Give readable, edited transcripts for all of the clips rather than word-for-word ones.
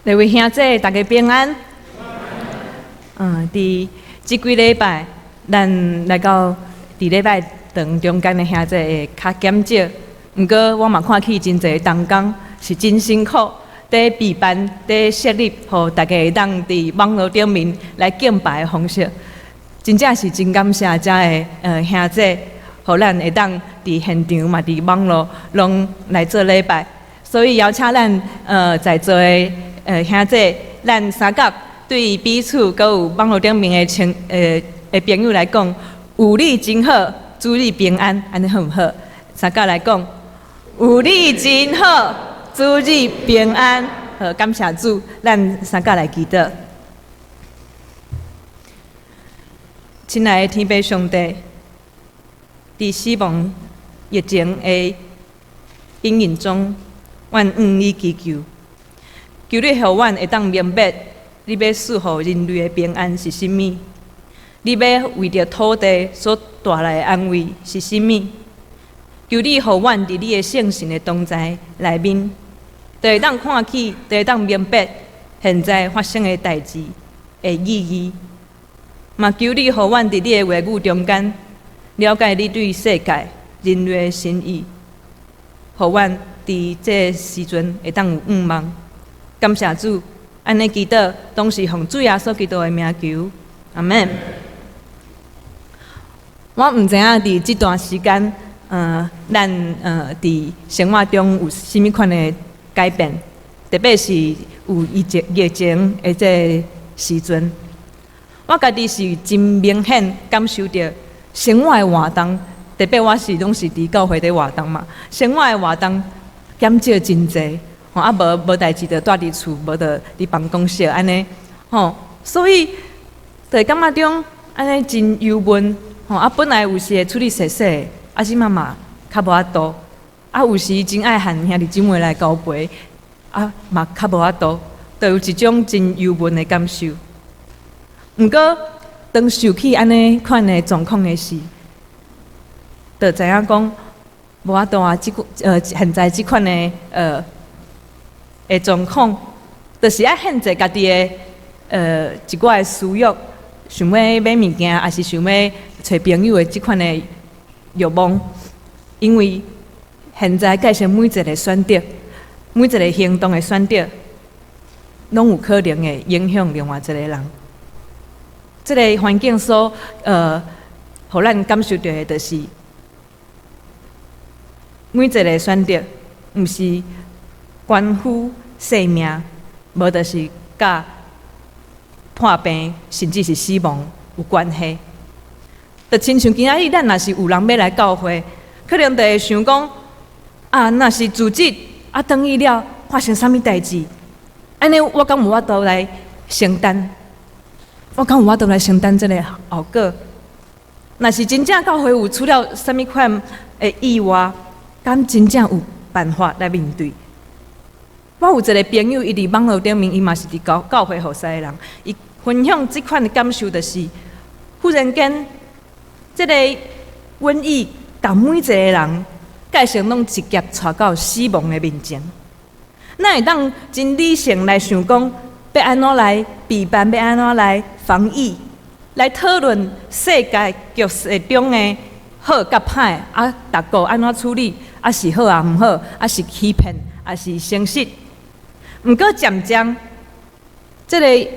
各位兄姊，大家平安。佇這幾禮拜，咱來到佇禮拜堂中間的兄姊會較減少，毋過我嘛看起真濟同工是真辛苦，佇備辦、佇設立，予大家會當佇網路頂面來敬拜的方式，真正是真感謝遮的兄姊，予咱會當佇現場嘛，佇網路攏來做禮拜。所以邀請咱在座的兄姊，咱相佮對彼此，閣有網路頂面的親的朋友來講，有你真好，主日平安，按呢好毋好？相佮來講，有你真好，主日平安。好，感謝主，咱相佮來祈禱。親愛的天父上帝，佇死亡疫情的陰影中，阮向你祈求，求你予阮會當明白，你欲賜予人類的平安是啥物？你欲為著土地所帶來的安慰是啥物？求你予阮佇你的聖神的同在內面，就會當看起，就會當明白現在發生的代誌的意義。嘛求你予阮佇你的話語中間，了解你對世界人類的心意，予阮佇這个時陣會當有向望。感謝主，按呢祈禱，攏是奉主耶穌基督的名求，阿們。我毋知影佇這段時間，咱佇生活中有啥物款的改變，特別是有疫情的這个時陣，我家己是真明顯感受著生活的活動，特別我是攏是佇教會佇活動嘛，生活的活動減少真濟，吼啊無無代誌就蹛佇厝，無就佇辦公室按呢，吼，所以就會感覺著按呢真憂悶，吼啊本來有時會出去踅踅，啊這馬嘛較無法度，啊有時真愛和兄弟姊妹來交陪，啊嘛較無法度，就有一種真憂悶的感受。毋過當受起按呢款的狀況的時，就知影講無法度啊！這現在這款的狀況，就是愛限制家己的一寡的私欲，想欲買物件，抑是想欲揣朋友的這款的欲望，因為現在改成每一个選擇，每一个行動的選擇，攏有可能會影響另外一個人。這个環境所予咱感受著的，就是每一个選擇，毋是關乎生命，無就是佮破病，甚至是死亡有關係。就親像今仔日，咱若是有人欲來教會，可能就會想講：啊，若是主日啊，轉去了發生啥物代誌？按呢，我敢有法度來承擔？我敢有法度來承擔這个後果？若是真正教會有出了啥物款的意外，敢真正有辦法來面對？我有一个朋友，伊佇網路頂面，伊嘛是佇教會服侍的人，伊分享這款的感受，就是忽然間，這个瘟疫共每一个人，蓋成攏直接帶到死亡的面前。咱會當真理性來想講，欲按怎來備辦，欲按怎來防疫，來討論世界局勢中的好佮歹，啊，逐國按怎處理，啊是好抑毋好，啊是欺騙，抑是誠實。毋過漸漸，這个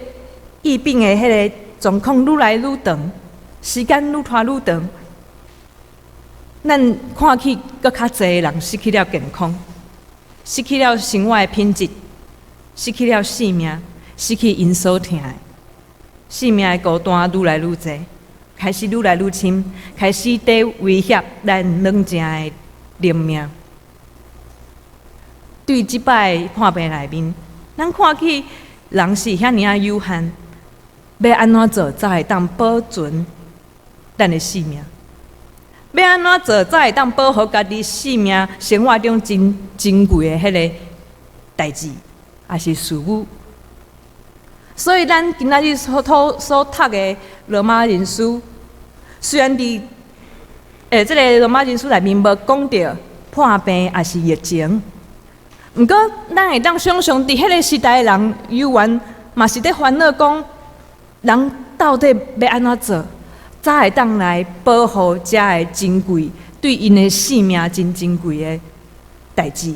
疫病的彼个狀況愈來愈長，時間愈拖愈長，咱看起閣較濟人失去了健康，失去了生活的品質，失去了性命，失去𪜶所疼的，生命的孤單愈來愈濟，開始愈來愈深，開始佇威脅咱軟淨的靈命。對這擺破病內面，咱看起人是遐爾仔有限，欲按怎做才會當保存咱的性命？欲按怎做才會當保護家己性命、生活中真珍貴的彼个代誌，抑是事物？所以，咱今仔日所讀的羅馬人書，雖然佇這个羅馬人書內面無講著破病抑是疫情，毋過，咱會當想像，佇彼个時代的人，猶原嘛是咧煩惱講，人到底欲按怎做，才會當來保護遮个珍貴，對𪜶的性命真珍貴的代誌，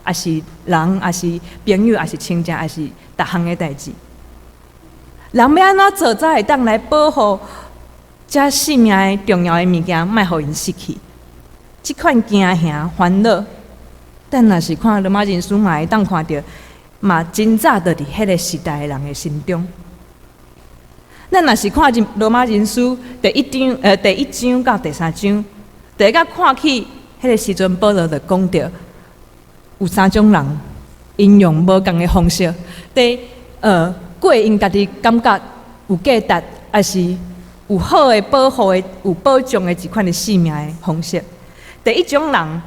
抑是人，抑是朋友，抑是親情，抑是逐項的代誌。人欲按怎做，才會當來保護遮性命的重要的物件，莫予𪜶失去？這款驚嚇煩惱。咱若是看羅馬人書嘛會當看著，嘛真早就佇彼个時代的人的心中。咱若是看入羅馬人書第一章到第三章，就會當看去彼个時陣，保羅就講著有三種人，𪜶用無仝的方式，佇過𪜶家己感覺有價值，抑是有好的保護的、有保障的一款的性命的方式。第一種人，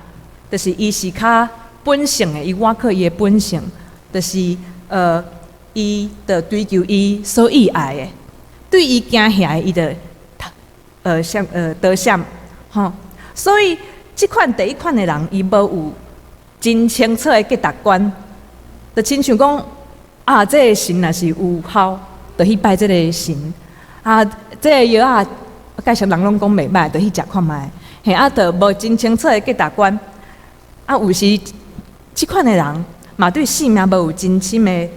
就是伊是較本性的，伊倚靠伊的本性，就是伊就追求伊所意愛的，對伊驚嚇的，伊就像倒閃吼。所以這款第一款的人，伊無有真清楚的價值觀，就親像講啊，這个神若是有效，就去拜這个神；啊，這个藥仔介紹人攏講袂䆀，就去食看覓。嘿，啊，就無真清楚的價值觀。啊，有時這款的人嘛，對性命無有真深的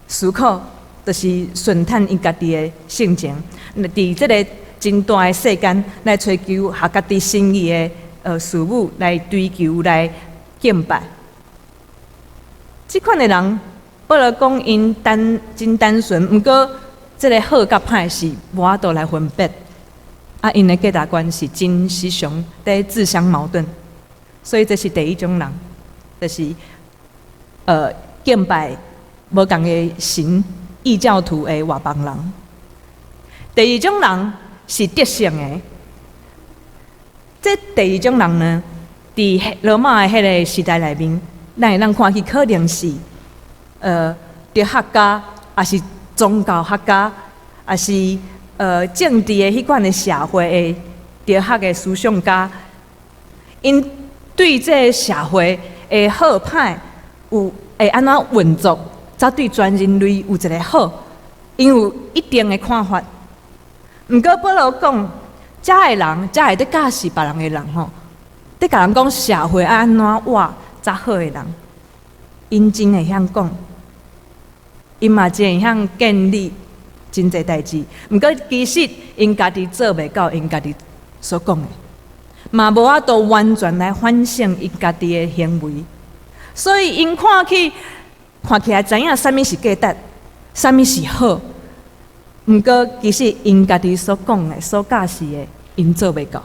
思考，就是順趁𪜶家己的性情，佇這个真大的世間來揣求合家己心意的事物來追求來敬拜。這款的人，保羅講𪜶真單純，毋過這个好佮歹是無法度來分別。啊，𪜶的價值觀是真時常佇自相矛盾。所以這是第一種人，就是敬拜無仝的神異教徒的外邦人。第二種人是得勝的。這第二種人呢，佇羅馬的彼个時代內面，咱會當看去可能是哲學家，抑是宗教學家，抑是政治的彼款的社會的哲學的思想家，𪜶對這个社會的好歹有會按怎運作，才對全人類有一个好，𪜶有一定的看法。毋過保羅講，遮的人，遮會佇教示別人的人吼，佇共人講社會愛按怎活才好的人，𪜶真會曉講，𪜶嘛真會曉建立真濟代誌。毋過其實𪜶家己做袂到，𪜶家己所講的，嘛無法度完全來反省𪜶家己的行為。所以𪜶看起來知影啥物是價值，啥物是好。毋過其實𪜶家己所講的、所教示的，𪜶做袂到。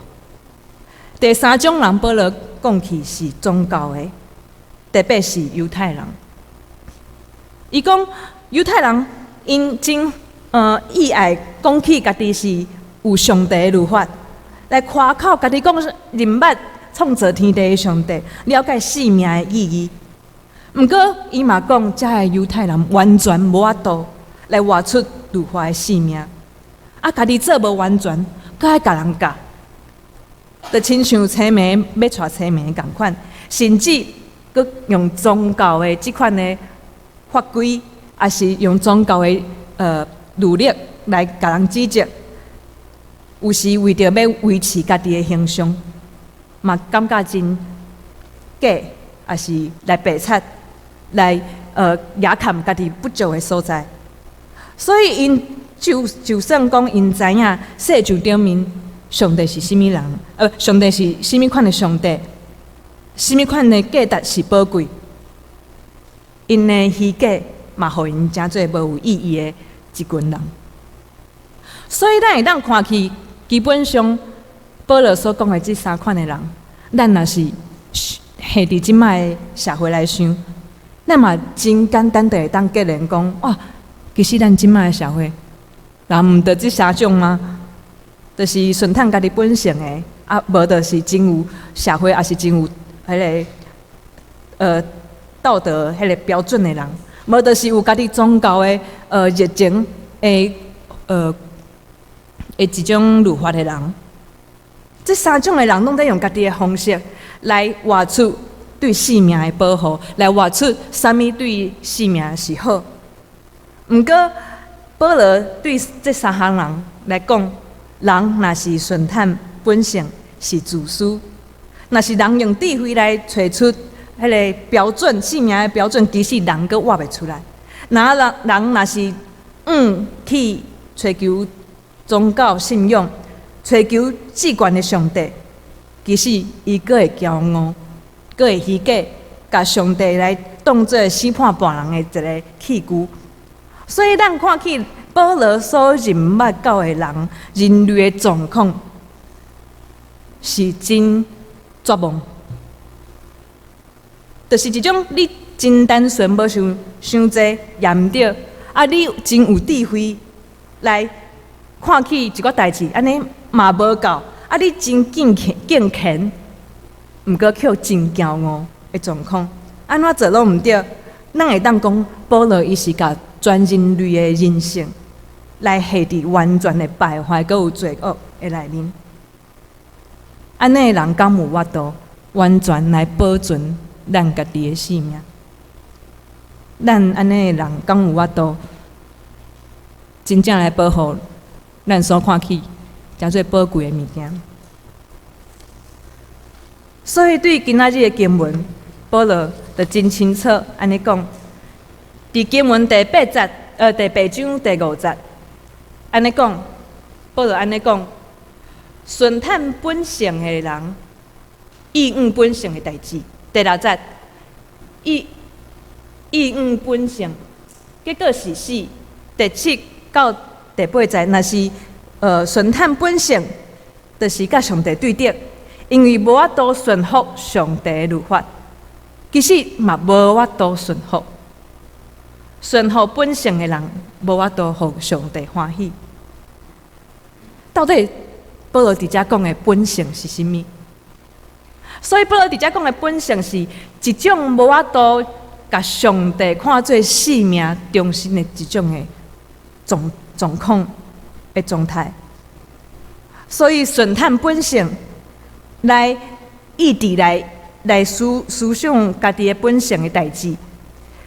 第三種人，保羅講起是宗教的，特別是猶太人。伊講猶太人𪜶真意愛講起家己是有上帝的律法，來誇口家己講認捌創造天地的上帝，了解生命的意義。毋過伊嘛講，遮个猶太人完全無法度來活出律法的生命，啊，家己做無完全，閣愛共人教，就親像青盲欲帶青盲仝款，甚至閣用宗教的這款的法規，抑是用宗教的律例來共人指責，有時為著欲維持家己的形象，嘛感覺真假，抑是來白賊，來掩蓋家己不足的所在。所以𪜶就算講𪜶知影聖經頂面上帝是啥物人，上帝是啥物款的上帝，啥物款的價值是寶貴，𪜶的虛假嘛，予𪜶成做無有意義的一群人。所以咱會當看去，基本上保羅所講的這三款的人，咱若是下佇這擺的社會來想，咱嘛真簡單就會當結論講，哇，其實咱這擺的社會，人毋就這三種嗎？就是順趁家己本性的，啊，無就是真有社會，抑是真有彼个道德彼个標準的人，無就是有家己宗教的熱情的一種律法的人。這三種的人攏在用家己的方式來活出對性命的保護，來活出啥物對性命是好。毋過，保羅對這三項人來講，人若是順趁本性是自私，若是人用智慧來揣出彼个標準，性命的標準，其實人閣活袂出來。若人人若是去揣求宗教信仰，揣求至懸的上帝，其實伊閣會驕傲，閣會虛假，共上帝來當做審判別人的一個器具。所以咱看起保羅所認捌到的人，人類的狀況是真絕望，就是一種你真單純，無想傷濟也毋對，啊，你真有智慧來看起一寡代誌，按呢嘛無夠，啊，你真敬虔敬虔，毋過卻真驕傲的狀況，按怎做攏毋對。咱會當講保羅伊是共全人類的人性來陷佇完全的敗壞，閣有罪惡的內面。按呢的人敢有法度完全來保存咱家己的性命？咱按呢的人敢有法度真正來保護咱所看起誠做寶貴的物件？所以對今仔日的經文，保羅就真清楚按呢講。佇經文第八節，第八章第五節，按呢講，保羅按呢講，順趁本性的人，厭惡本性的代誌。第六節，厭惡本性，結果是死。第七到第八節，若是順趁本性，就是佮上帝對敵，因為無法度順服上帝的律法，其實嘛無法度順服。順服本性的人，無法度予上帝歡喜。到底保羅佇遮講的本性是啥物？所以保羅佇遮講的本性是一種無法度共上帝看做生命中心的一種的狀況的狀態。所以順趁本性來意志來思想家己的本性的代誌，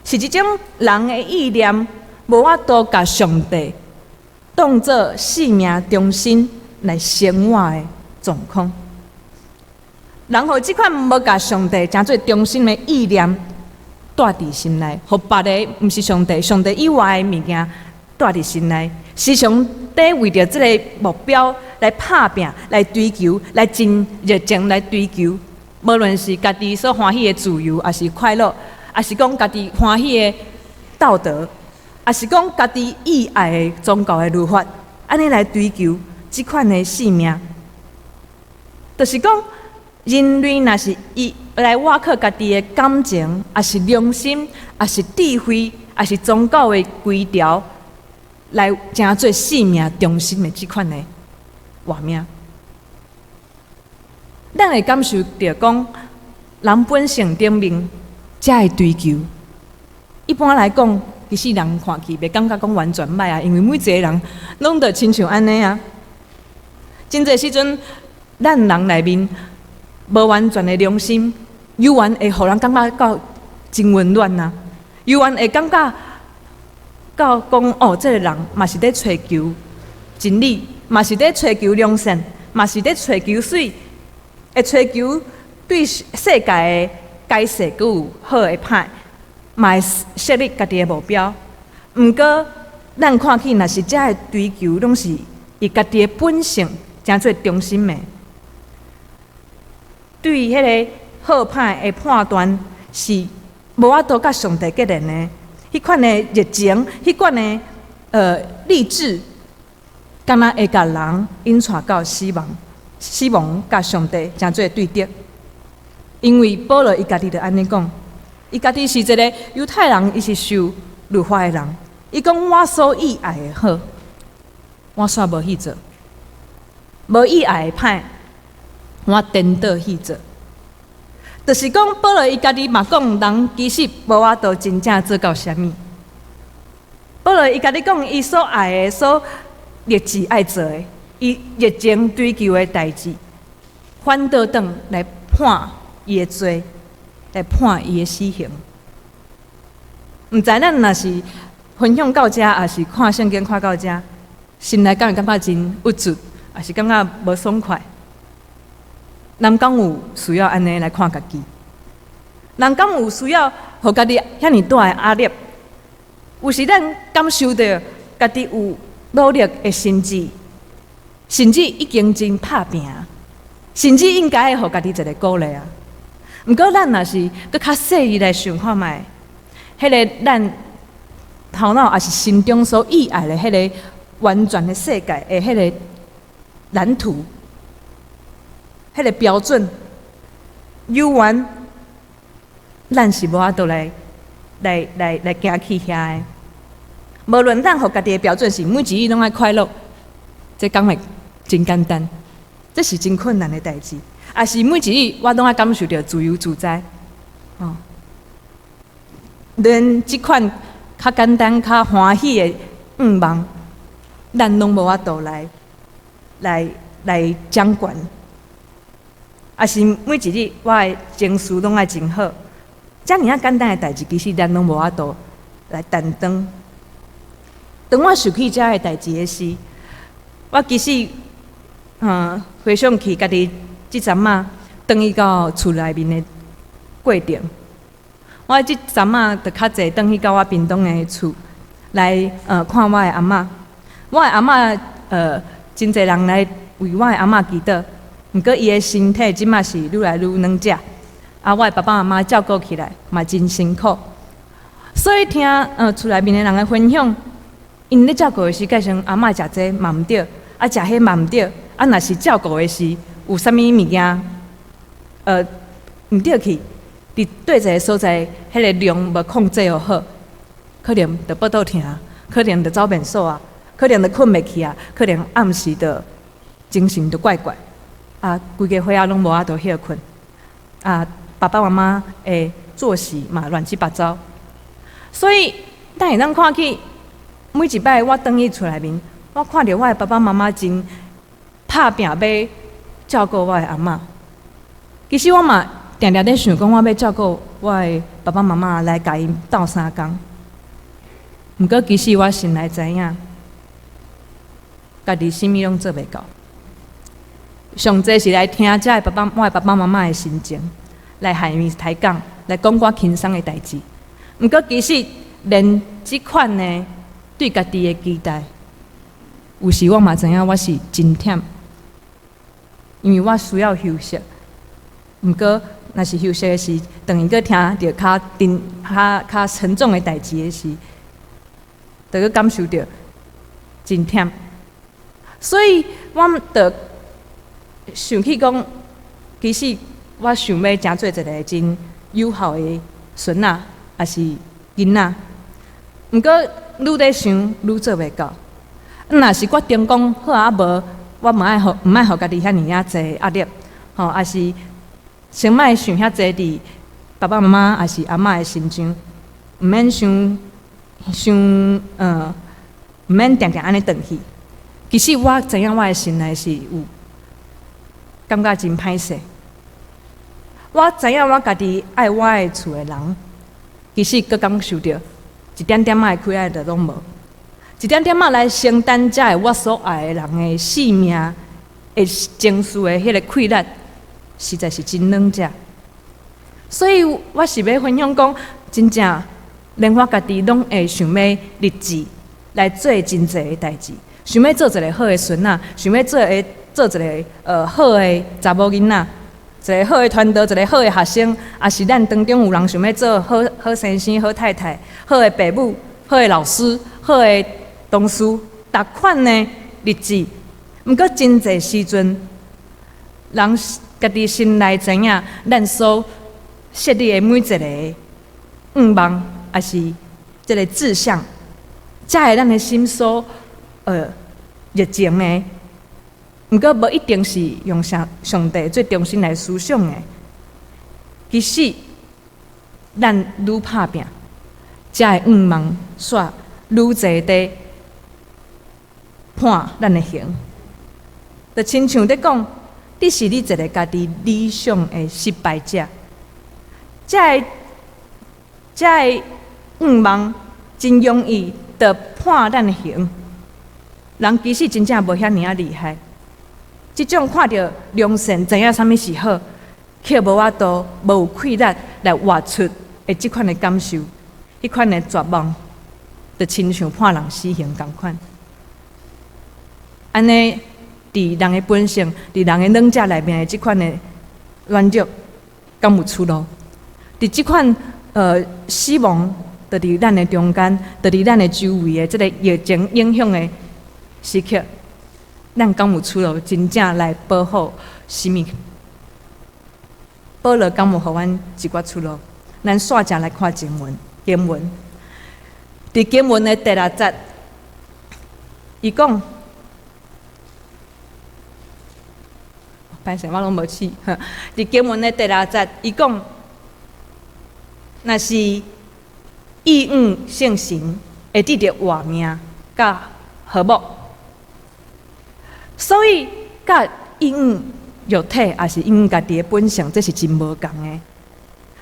是一種人的意念無法度共上帝當做生命中心來生活的狀況。人予這款無共上帝成做中心的意念帶佇心內，予別个毋是上帝、上帝以外的物件帶佇心內，時常佇為著這个目標來拍拚、來追求、來真熱情來追求。無論是家己所歡喜的自由，抑是快樂，抑是講家己歡喜的道德，抑是講家己意愛的宗教的律法，按呢來追求這款的生命，就是講人類若是伊來倚靠家己的感情，抑是良心，抑是智慧，抑是宗教的規條，來成做生命中心的這款的活命。咱會感受著講，人本性頂面才會追求。一般來講，其實人看去袂感覺講完全䆀啊，因為每一個人攏著親像按呢啊。真濟時陣，咱人內面無完全的良心，猶原會予人感覺到真溫暖啊，猶原會感覺到講哦，這个人嘛是咧揣求真理，嘛是咧揣求良善，嘛是咧揣求媠，會揣求對世界的解釋，閣有好的歹，嘛會設立家己的目標。毋過，咱看去若是遮的追求，攏是以家己的本性成做中心的，對彼个好歹的判斷是無法度佮上帝結連的。彼款的熱情，彼款的勵志，敢若會共人引帶到死亡，死亡佮上帝成做對敵。因為保羅伊家己就按呢講，伊家己是一個猶太人，伊是受律法的人。伊講我所意愛的好，我煞無去做；無意愛的歹，我顛倒去做。就是講，保羅伊家己嘛講，人其實無法度真正做到啥物。保羅伊家己講，伊所愛的、所立志愛做的，伊熱情追求的代誌，反倒轉來判伊的罪。來判伊的死刑。毋知咱若是分享到遮，抑是看聖經看到遮，心內敢會感覺真鬱卒，抑是感覺無爽快？人敢有需要按呢來看家己？人敢有需要予家己遐爾大的壓力？有時咱感受著家己有努力的心志，甚至已經真拍拚，甚至應該予家己一个鼓勵啊。毋過咱若是閣較細膩來想看覓，彼个咱頭腦抑是心中所意愛的彼个完全的世界的彼个藍圖，彼个標準，猶原咱是無法度來行去遐的。無論咱予家己的標準是每一日攏愛快樂，這敢會真簡單？這是真困難的代誌。抑是每一日我攏愛感受著自由自在，哦，連這款較簡單、較歡喜的願望，咱攏無法度來掌權。抑是每一日我的情緒攏愛真好，遮爾仔簡單的代誌，其實咱攏無法度來擔當。當我想起這个代誌的時，我其實，回想起家己這陣仔轉去到厝內面的過程，我這陣仔就較濟轉去到我屏東的厝來，看我的阿嬤。我的阿嬤，真濟人來為我的阿嬤祈禱，毋過伊的身體這馬是愈來愈軟弱，啊，我的爸爸媽媽照顧起來嘛真辛苦，所以聽厝內面的人的分享，𪜶咧照顧的時，計算阿嬤食這嘛毋對，啊食彼嘛毋對，啊若是照顧的時有啥物物件，毋對去，佇對一个所在，彼个量無控制予好，可能就腹肚疼，可能就走便所啊，可能就睏袂去啊，可能暗時就精神就怪怪，啊，規家伙仔攏無法度歇睏，啊，爸爸媽媽的作息嘛亂七八糟，所以咱會當看見每一擺我轉去厝內面，我看著我的爸爸媽媽真拍拚欲照顧我的阿嬤。其實我嘛定定咧想講，我欲照顧我的爸爸媽媽來共𪜶鬥相共。毋過其實我心內知影，家己啥物攏做袂到。上濟是來聽遮的爸爸，我的爸爸媽媽的心情，來和𪜶抬槓，來講寡輕鬆的代誌。毋過其實連這款的對家己的期待，有時我嘛知影我是真忝，因為我需要休息。毋過若是休息的時，當伊閣聽著較沉、較較沉重的代誌的時，就閣感受著真忝。所以，我就想起講，其實我想欲成做一个真友好的孫仔，抑是囡仔。毋過，愈咧想，愈做袂到。若是決定講好啊，無我毋愛予毋愛予家己遐爾仔濟壓力，吼，抑是先莫想遐濟佇爸爸媽媽抑是阿嬤的身上，毋免傷傷毋免定定按呢轉去。其實我知影我的心內是有感覺真歹勢。我知影我家己愛我的厝的人，其實閣感受著一點點仔的氣力都攏無，一點點仔來承擔遮个我所愛的人的性命的情緒的彼个氣力，實在是真軟弱。所以我是欲分享講，真正連我家己攏會想欲立志來做真濟的代誌，想欲做一个好的孫仔，想欲做一个好的查某囡仔，一個好的傳道，一個好的學生，抑是咱當中有人想欲做好好先生、好太太、好的爸母、好的老師、好的同事，逐款的日子。毋過真濟時陣，人家己心內知影，咱所設立的每一個願望，抑是這个志向，才會咱的心所熱情的。毋過無一定是用上上帝做中心來思想的。其實，咱愈拍拚，才會願望煞愈濟地判咱的刑。就親像咧講，你是你一个家己理想的失敗者。這个願望真容易就判咱刑。人其實真正無遐爾仔厲害。這種看著良善，知影啥物是好，卻無法度無有氣力來活出的這款的感受，彼款的絕望，就親像判人死刑仝款。按呢，佇人的本性，佇人的軟弱內面的這款的軟弱，敢有出路？佇這款死亡，就佇咱的中間，就佇咱的周圍的這個疫情影響的時刻，咱敢有出路？真正來保護啥物？保羅敢有予阮一寡出路？咱煞正來看經文，經文佇經文的第六節，伊講。歹勢，我攏無試。佇經文的第六節，伊講：若是倚向聖神，會得著活命佮和睦。所以，佮倚向肉體，抑是倚向家己的本性，這是真無仝的。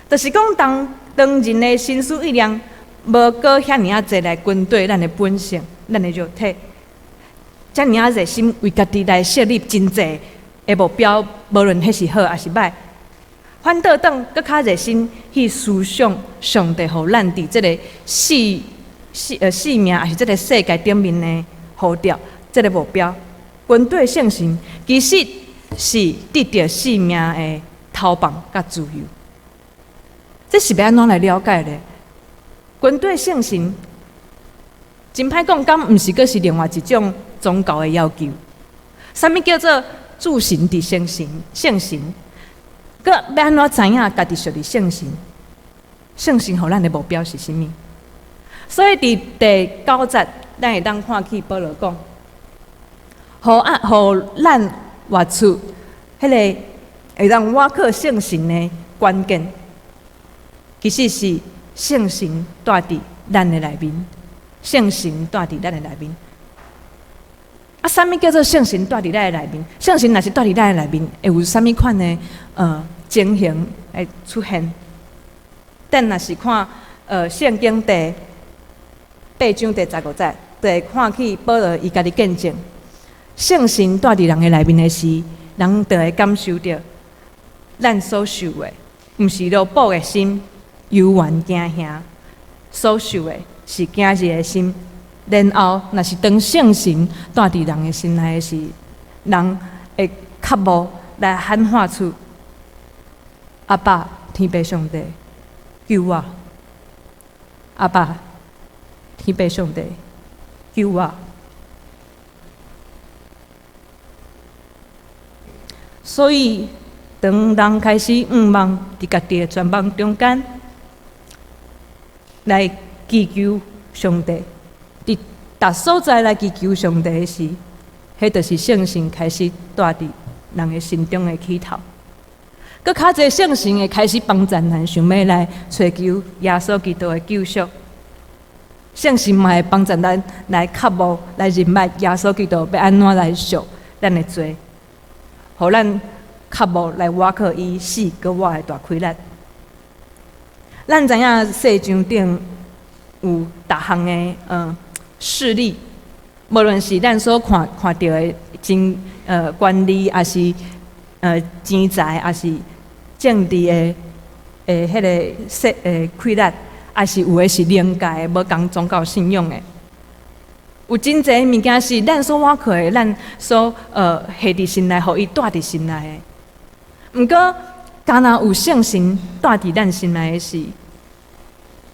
就是講，當人的心思意念無閣遐爾仔濟來軍隊咱的本性、咱的肉體，遮爾仔熱心為家己來設立真濟的目標，無論彼是好抑是䆀，反倒轉閣較熱心去思想上帝予咱佇這個生命，抑是這個世界頂面的呼召，這個目標。軍隊聖神其實是得著生命的投放佮自由。這是欲按怎來了解咧？軍隊聖神真歹講，敢毋是閣是另外一種宗教的要求？啥物叫做駐神佇聖神？聖神，閣欲按怎知影家己屬佇聖神？聖神予咱的目標是啥物？所以佇第九節，咱會當看見保羅講，予咱活出彼个會當倚靠聖神的關鍵，其實是聖神住佇咱的內面，聖神住佇咱的內面。啊，啥物叫做聖神住佇咱的內面？聖神若是住佇咱的內面，會有啥物款的情形會出現？咱若是看聖經第八章第十五節，就會看見保羅伊家己見證，聖神住佇人的內面的時，人就會感受著咱所受的，毋是奴僕的心，猶原驚嚇，所受的是囝兒的心。然後，若是當聖神住佇人的心內的時，人會渴慕來喊喊出：阿爸，天父上帝，救我！阿爸，天父上帝，救我！所以，當人開始向望佇家己的絕望中間來祈求上帝，佇逐所在來祈求上帝的時，彼就是聖神開始住佇人的心中的起頭。閣較濟聖神會開始幫助咱，想欲來揣求耶穌基督的救贖。聖神嘛會幫助咱來渴慕、來認捌耶穌基督欲按怎來贖咱的罪，予咱渴慕來倚靠伊死閣活的大氣力。咱知影世上頂有逐項的勢力，無論是咱所看看著的真權力，抑是錢財，抑是政治的彼个勢氣力，抑是有的是靈界的，無仝宗教信仰的。有真濟物件是咱所倚靠的，咱所下佇心內，予伊住佇心內的。毋過，敢若有聖神住佇咱心內的時，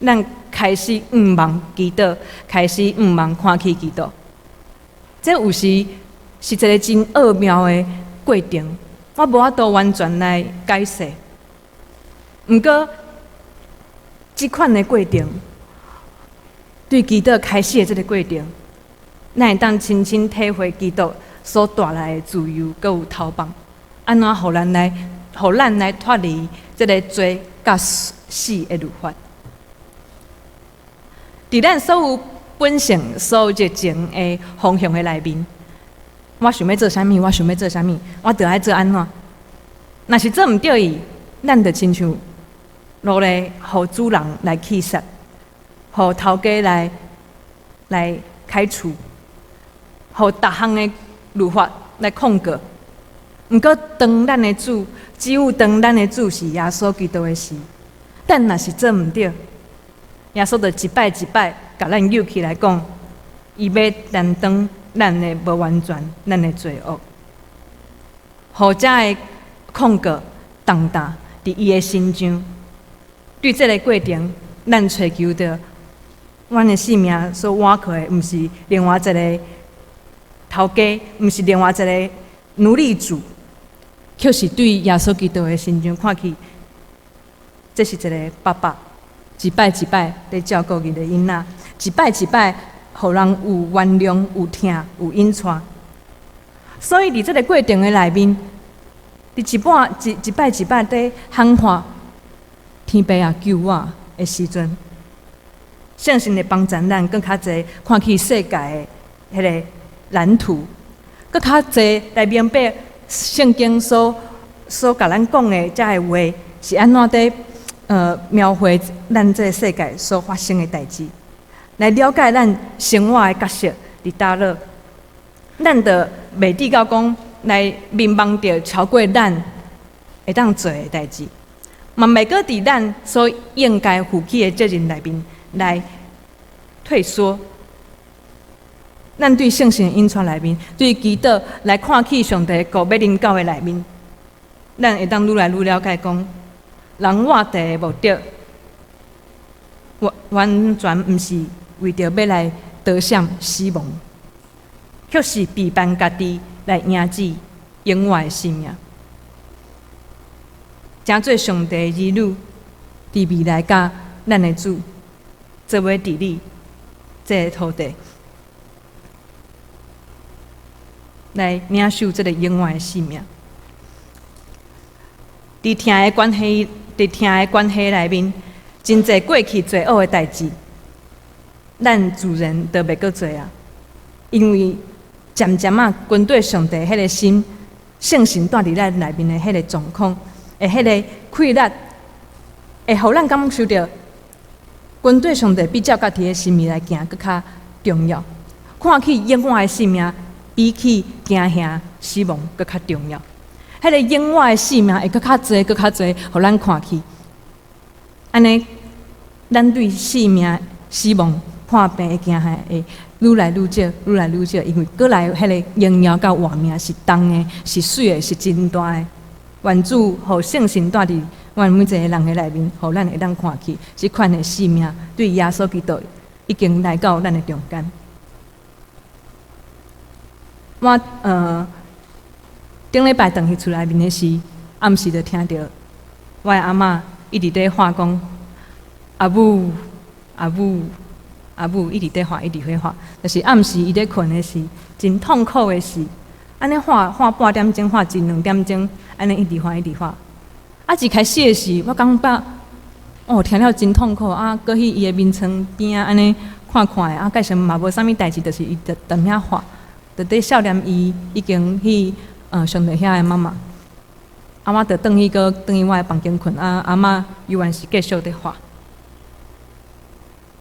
咱開始向望基督，開始向望看起基督。這有時是一个真奧妙的過程，我無法度完全來解釋。毋過，這款的過程，對基督開始的這个過程，咱會當親身體會基督所帶來的自由，閣有投放，按怎予咱來脫離這个罪佮死的律法。佇咱所有本性、所有熱情的方向的內面，我想欲做啥物，我想欲做啥物，我著愛做按怎。若是做毋著伊，咱就親像奴隸予主人來棄殺，予頭家來開除，予逐項的律法來控告。毋過，當咱的主，只有當咱的主是耶穌基督的時，咱若是做毋著，耶穌就一擺一擺共咱揪起來講，伊欲擔當咱的無完全，咱的罪惡，予這个控告重擔佇伊的身上。對這个過程，咱揣求著，阮的性命所倚靠的，毋是另外一个頭家，毋是另外一个奴隸主，卻是對耶穌基督的身上看去，這是一个爸爸，一擺一擺咧照顧伊的囡仔，一擺一擺予人有原諒、有疼、有引帶。所以佇這个過程的內面，佇一擺一一擺一擺佇喊話天父啊救我的時陣，聖神會幫助咱閣較濟看去世界的彼个藍圖，閣較濟來明白聖經所共咱講的這个話是按怎佇描繪咱這个世界所發生的代誌，來了解咱生活的角色佇佗落，咱就袂至到講來迷茫著超過咱會當做的代誌，嘛袂閣佇咱所應該負起的責任內面來退縮。咱對聖神引帶內面，對祈禱來看去上帝國欲臨到的內面，咱會當愈來愈了解講，人活地的目的，完完全毋是為著欲來逃閃死亡，卻是備辦家己來迎接永遠的生命。成做上帝兒女，佇未來佮咱的主做伙治理這个土地，來領受這个永遠的生命。佇疼的關係內面，真濟過去罪惡的代誌，咱自然就袂閣做啊。因為漸漸仔，跟綴上帝彼个心，聖神住佇咱內面的彼个狀況，的彼个氣力，會予咱感受著，跟綴上帝比照家己的心意來行，閣較重要。看起永遠的生命，比起驚嚇死亡閣較重要。彼个永遠的生命會閣較濟、閣較濟，予咱看去。按呢，咱對生命、死亡、破病的驚嚇會愈來愈少、愈來愈少，因為過來彼个榮耀佮活命是重的、是媠的、是真大的。願主予聖神住佇阮每一个人的內面，予咱會當看去，這款的生命對耶穌基督已經來到咱的中間。我頂禮拜轉去厝內面的時，暗時就聽著我的阿嬤一直佇喊講：阿母，阿母，阿母，一直佇喊，一直佇喊。就是暗時伊咧睏的時，真痛苦的時，按呢喊喊半點鐘，喊一兩點鐘，按呢一直喊，一直喊。啊，一開始的時，我感覺哦，聽了真痛苦啊，閣去伊的眠床邊仔按呢看看的，啊，蓋想嘛無啥物代誌，就是伊就踮遐喊，就佇數念伊已經去上帝遐的媽媽。啊，我就轉去閣轉去我的房間睏，啊，阿嬤猶原是繼續佇喊。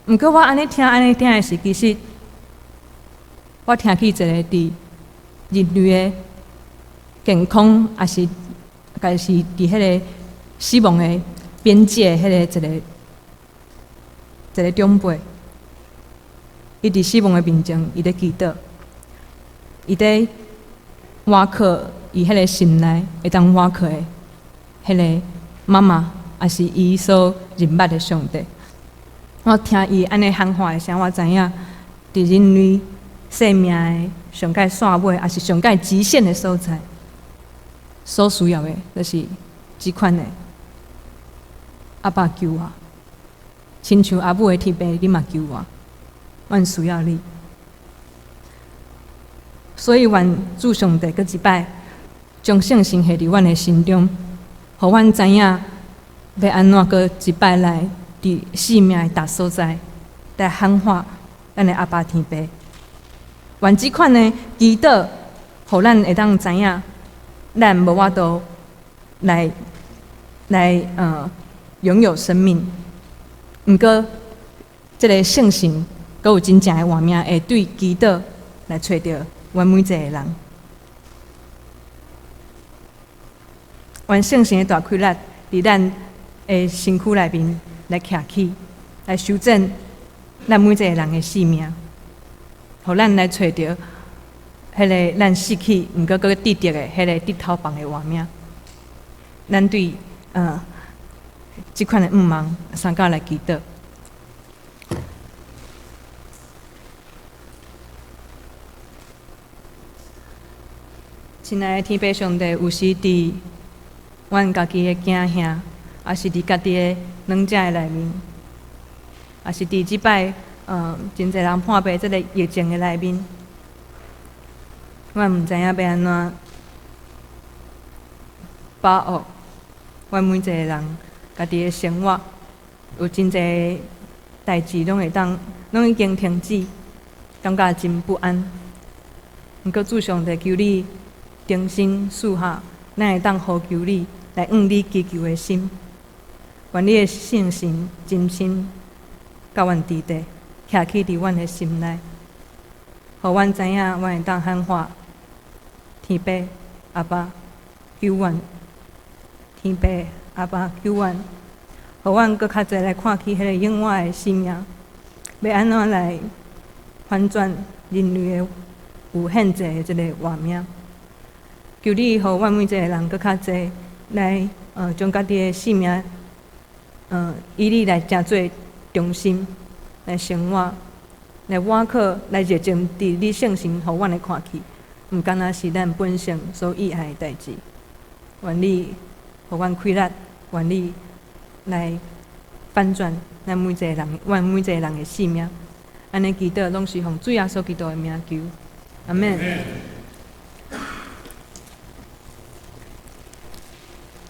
毋過我按呢聽按呢聽的時，其實我聽去一个佇人類的健康，抑是抑是佇彼个死亡的邊界，彼个一个一个長輩，伊佇死亡的面前，伊咧祈禱，伊咧倚靠伊彼个心內會當倚靠的彼個媽媽，抑是伊所認捌的上帝。我聽伊按呢喊話的聲，我知影佇人類生命的上蓋煞尾，抑是上蓋極限的所在，所需要的，就是這款的阿爸救我，親像阿母的天父，你嘛救我，阮需要你。所以願主上帝閣一擺將聖神下佇阮的心中，予阮知影欲按怎閣一擺來佇生命的逐所在來喊話咱的阿爸天父。願這款的祈禱，予咱會當知影，咱無法度來擁有生命。毋過，這个聖神閣有真正的活命，會對祈禱來揣著阮每一个人。願聖神的大氣力，佇咱的身軀內面來徛起，來修正咱每一个人的性命，予咱來揣著彼个咱失去，毋過閣得著的彼个日頭房的活命。咱對這款的願望，相佮來祈禱。親愛的天父上帝，有時佇阮家己的驚嚇，抑是佇家己的軟弱的內面，抑是佇這擺真濟人破病這个疫情的內面，阮毋知影欲按怎把握阮每一个人家己的生活，有真濟代誌攏會當攏已經停止，感覺真不安。毋過主上帝，求你重新賜下，咱會當呼求你，來向你祈求的心。願你的聖神真心佮阮佇地，徛起佇阮的心內，予阮知影，阮會當喊話天父阿爸救阮，天父阿爸救阮，予阮閣較濟來看起彼个永遠的生命，欲按怎來翻轉人類的有限制的這个活命。求你予阮每一个人閣較濟來，將家己的性命，以你來成做中心來生活，來倚靠，來熱情佇你聖神予阮的看去，毋干焦是咱本性所意愛的代誌。願你予阮氣力，願你來翻轉咱每一个人，阮每一个人的性命。按呢祈禱，攏是奉主耶穌基督的名求，阿們。